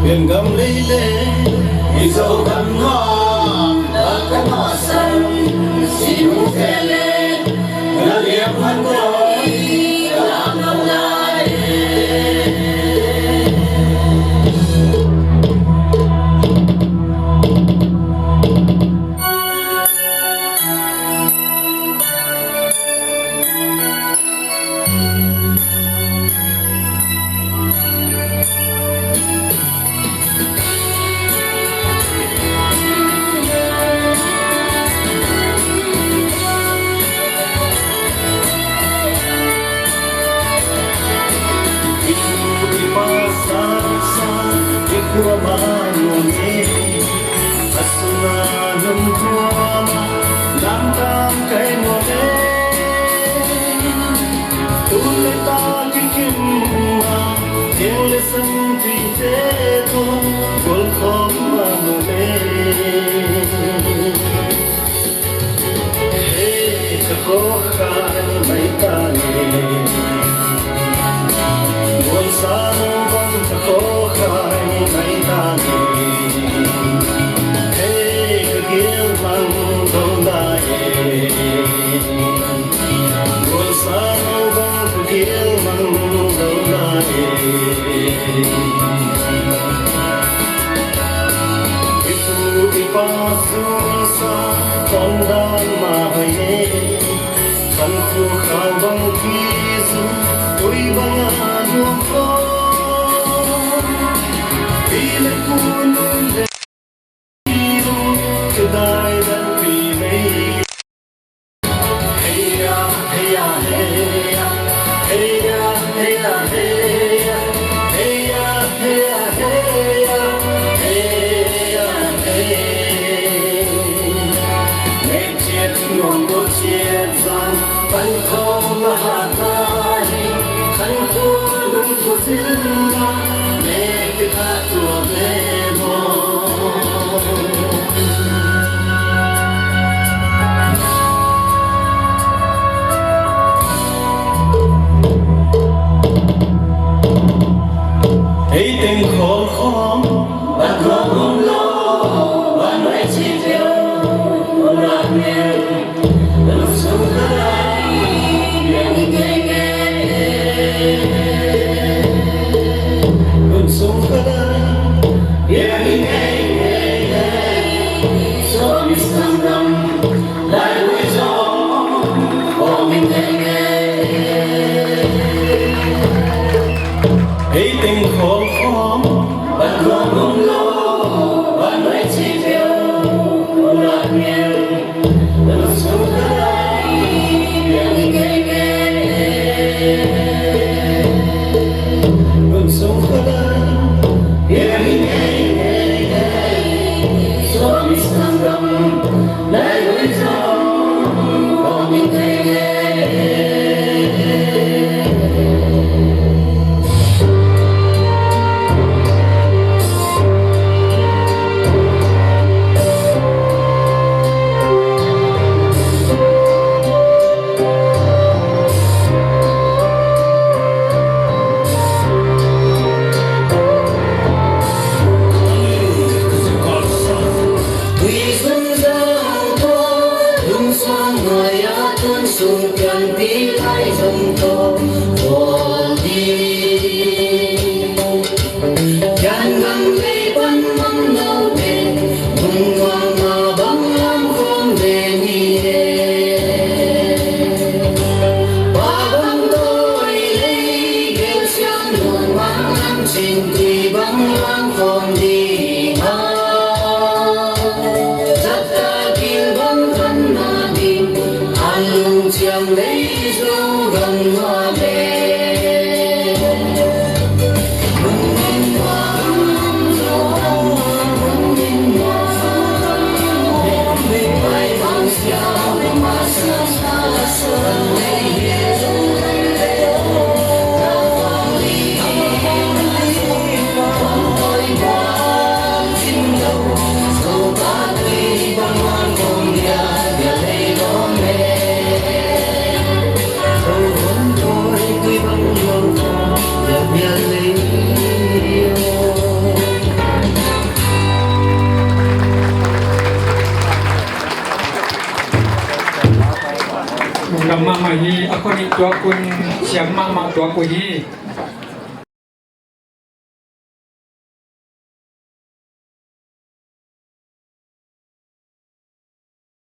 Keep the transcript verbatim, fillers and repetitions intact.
Pian gam lei le i Zogam nuam, a ka nuam san, si nu te le na liam han ko i lam lo lai. Hei, ka kawkkhai mai ta ni. Mualsang bang ka kawkkhai mai ta ni. Hei, ka gil mang do lai. Mualsang bang ka gil mang do lai. I pu i pa sunsa tawm dan mah hoih e. Khan khua khau bang kizum, tui bang a nuam khawm. Pi le pu nu le pi nu, ka dai dan pi mei. Hey ya, hey ya, hey ya. Hey ya, hey ya, hey ya. Hey ya, hey ya, hey ya. Hey ya, hey. Mek ciat nuam lo ciat zan, pan khawm a hat a hi. Khan khua nun khua zin a, mek te kha tua ve maw. Ei teng khawl khawm, ban khawm um lo, ban mai ci teu, um lak neu, lungsung ka dai, biang i ngei ngei. Lungsung ka dai, biang i ngei ngei. Suami sangam, lai hui zong, om i ngei ngei. Ei teng khawl khawm, ban khawm um lo, ban mai ci teu, um lak neu. Lungdam mahmah hi. A khuanih tuak un, siam mahmah tuak uh hi.